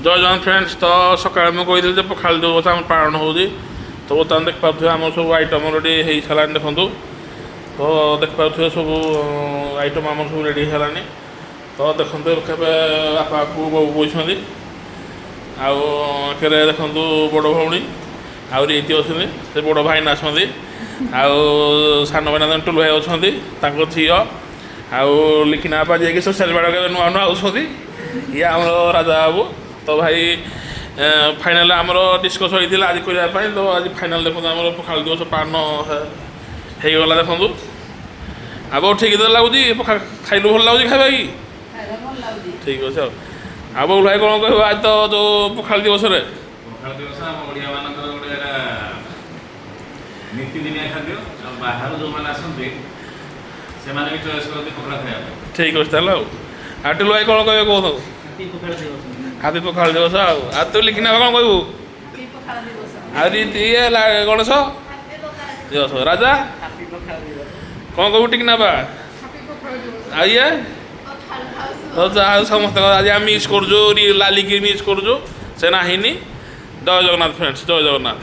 ଜୟ Jagannath friends. ତ ସକାଳେ ମୁଁ କହିଥିଲି ଯେ ପଖାଳ ଦିବସ ଆମର ପାଳନ ହେଉଛି। ତ ବର୍ତ୍ତମାନ ଦେଖିପାରୁଥିବେ, ଆମର ସବୁ ଆଇଟମ୍ ରେଡ଼ି ହେଇସାରିଲାଣି। ଦେଖନ୍ତୁ ତ, ଦେଖିପାରୁଥିବେ, ସବୁ ଆଇଟମ୍ ଆମର ସବୁ ରେଡ଼ି ହେଇସାରିଲାଣି। ତ ଦେଖନ୍ତୁ, କେବେ ବାପାକୁ ବୋଉ ବଇଛନ୍ତି ଆଉ ଏକରେ ଦେଖନ୍ତୁ ବଡ଼ ଭଉଣୀ ଆଉ ରୀତି ଅଛନ୍ତି, ସେ ବଡ଼ ଭାଇନା ଅଛନ୍ତି ଆଉ ସାନ ଭାଇନା ଟୁଲୁ ଭାଇ ଅଛନ୍ତି, ତାଙ୍କ ଝିଅ ଆଉ ଲିଖିନା ବାପା, ଯିଏକି ସୋସିଆଲ ମିଡ଼ିଆ ନୂଆ ନୂଆ ଆଉଛନ୍ତି। ଇଏ ଆମର ରାଜା ବାବୁ। ତ ଭାଇ, ଫାଇନାଲ୍ ଆମର ଡିସ୍କସ୍ ହେଇଥିଲା ଆଜି କରିବା ପାଇଁ। ତ ଆଜି ଫାଇନାଲ୍ ଦେଖନ୍ତୁ, ଆମର ପଖାଳ ଦିବସ ପାଳନ ହେଇଗଲା। ଦେଖନ୍ତୁ, ଆଉ ବୋଉ, ଠିକ୍ ତ ଲାଗୁଛି? ପଖାଳ ଖାଇଲୁ, ଭଲ ଲାଗୁଛି ଖାଇବା କି? ଖାଇବା ଭଲ ଲାଗୁଛି। ଠିକ୍ ଅଛି। ଆଉ ବୋଉ ଭାଇ, କ'ଣ କହିବ ଆଜି ତ ଯେଉଁ ପଖାଳ ଦିବସରେ? ପଖାଳ ଦିବସ ଆମ ଓଡ଼ିଆ ମାନଙ୍କର ଗୋଟେ ଏଇଟା ନୀତିଦିନିଆ ଖାଦ୍ୟ। ଆଉ ବାହାରୁ ଯେଉଁମାନେ ଆସନ୍ତି, ସେମାନେ ବି ଚଏସ୍ କରନ୍ତି ପଖାଳ ଖାଇବା ପାଇଁ। ଠିକ୍ ଅଛି ତାହେଲେ। ଆଉ ଟୁଲୁ ଭାଇ, କ'ଣ କହିବେ କୁହନ୍ତୁ? ହାପି ପଖାଳ ଦିବସ। ହାପି ପଖାଳ ଦିବସ। ଆଉ ତୁ ଲିଖିନା, କ'ଣ କହିବୁ? ହାପି ପଖାଳ ଦିବସ। ଆଉ ରୀତି, ଇଏ ଗଣେଶ ଦିବସ, ରାଜା? ହାପି ପଖାଳ ଦିବସ। କ'ଣ କହିବୁ ଟିକିନା ବା? ଆଉ ଇଏ ତ ଯାହା ହଉ, ସମସ୍ତଙ୍କ ଆଜି ଆମେ ମିସ୍ କରୁଛୁ, ଲାଲିକି ମିସ୍ କରୁଛୁ, ସେ ନାହିଁନି। ଜୟ ଜଗନ୍ନାଥ ଫ୍ରେଣ୍ଡସ୍, ଜୟ ଜଗନ୍ନାଥ।